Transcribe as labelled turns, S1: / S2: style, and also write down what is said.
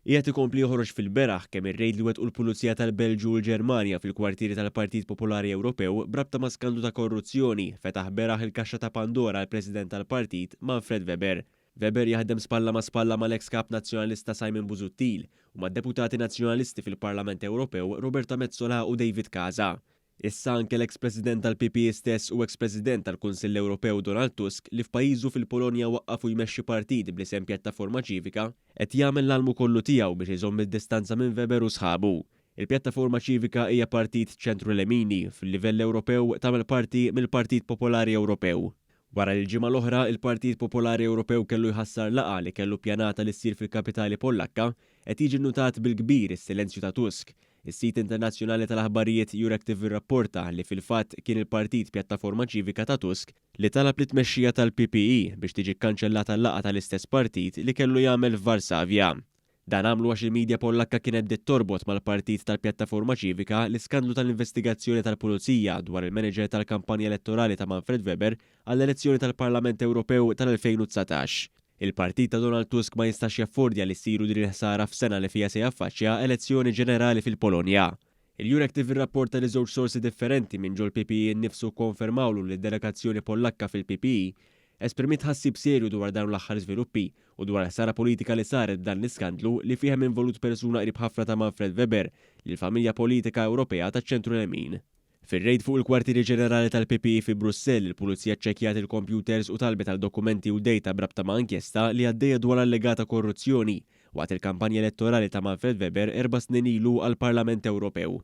S1: Qiegħed ikompli joħroġ fil-beraħ kemm ir-rejd li wettqu l-Pulizija tal-Belġju u l-Ġermanja fil-kwartieri tal-Partit Popolari Ewropew b'rabta ma' skandlu ta' korruzzjoni fetaħ beraħ il-kaxxa ta' Pandora għall-President tal-partit, Manfred Weber. Weber jaħdem spalla ma' spalla mal-eks Kap Nazzjonalista Simon Busuttil u mad-Deputati Nazzjonalisti fil-Parlament Ewropew Roberta Metsola u David Casa. Issa anke l-eks President tal-PPE stess u eks President tal-Kunsill Ewropew Donald Tusk li f'pajjiżu fil-Polonja waqqaf u jmexxi partit bl-isem Pjattaforma Ċivika, qed jagħmel l-almu kollu tiegħu biex iżomm id-distanza minn Weber u sħabu. Il-Pjattaforma Ċivika hija partit ċentru-lemini, fil-livell Ewropew tagħmel parti mill-Partit Popolari Ewropew. Wara li l-ġimgħa l-oħra il-Partit Popolari Ewropew kellu jħassar laqgħa li kellu ppjanata li ssir fil-kapitali Pollakka, qed jiġi nnutat bil-kbir is-silenzju ta' Tusk. Is-sit internazzjonali tal-aħbarijiet Euractiv irrapporta li fil-fatt kien il-partit Pjattaforma Ċivika ta' Tusk li talab lit-tmexxija tal-PPE biex tiġi kkanċellata l-laqgħa tal-istess partit li kellu jagħmel f'Varsavja. Dan għamlu għax il-media Pollakka kienet bdiet torbot mal-partit tal-Pjattaforma Ċivika l-iskandlu tal-investigazzjoni tal-pulizija dwar il-manager tal-kampanja elettorali ta' Manfred Weber għall-elezzjoni tal-Parlament Ewropew tal-2019. Il-partit ta' Donald Tusk ma jistax jaffordja li ssiru din il-ħsara f'sena li fiha se jaffaċċja elezzjoni ġenerali fil-Polonja. Il-Euractiv irrapporta li żewġ sorsi differenti minn ġol-PPE nnifsu kkonfermawlu li d-delegazzjoni Pollakka fil-PPE esprimiet tħassib serju dwar dawn l-aħħar żviluppi u dwar il-ħsara politika li saret b'dan l-iskandlu li fih hemm involut persuna qrib ħafna ta' Manfred Weber lill-familja politika Ewropea taċ-ċentru-lemin. Fir-rejd fuq il-kwartieri ġenerali tal-PPE fi Brussell, il-Pulizija ċċekkjat il-kompjuters u talbet għal dokumenti u dejta b'rabta ma' inkjesta li għaddejja dwar allegata korruzzjoni waqt il-kampanja elettorali ta' Manfred Weber erba' snin ilu għall-Parlament Ewropew.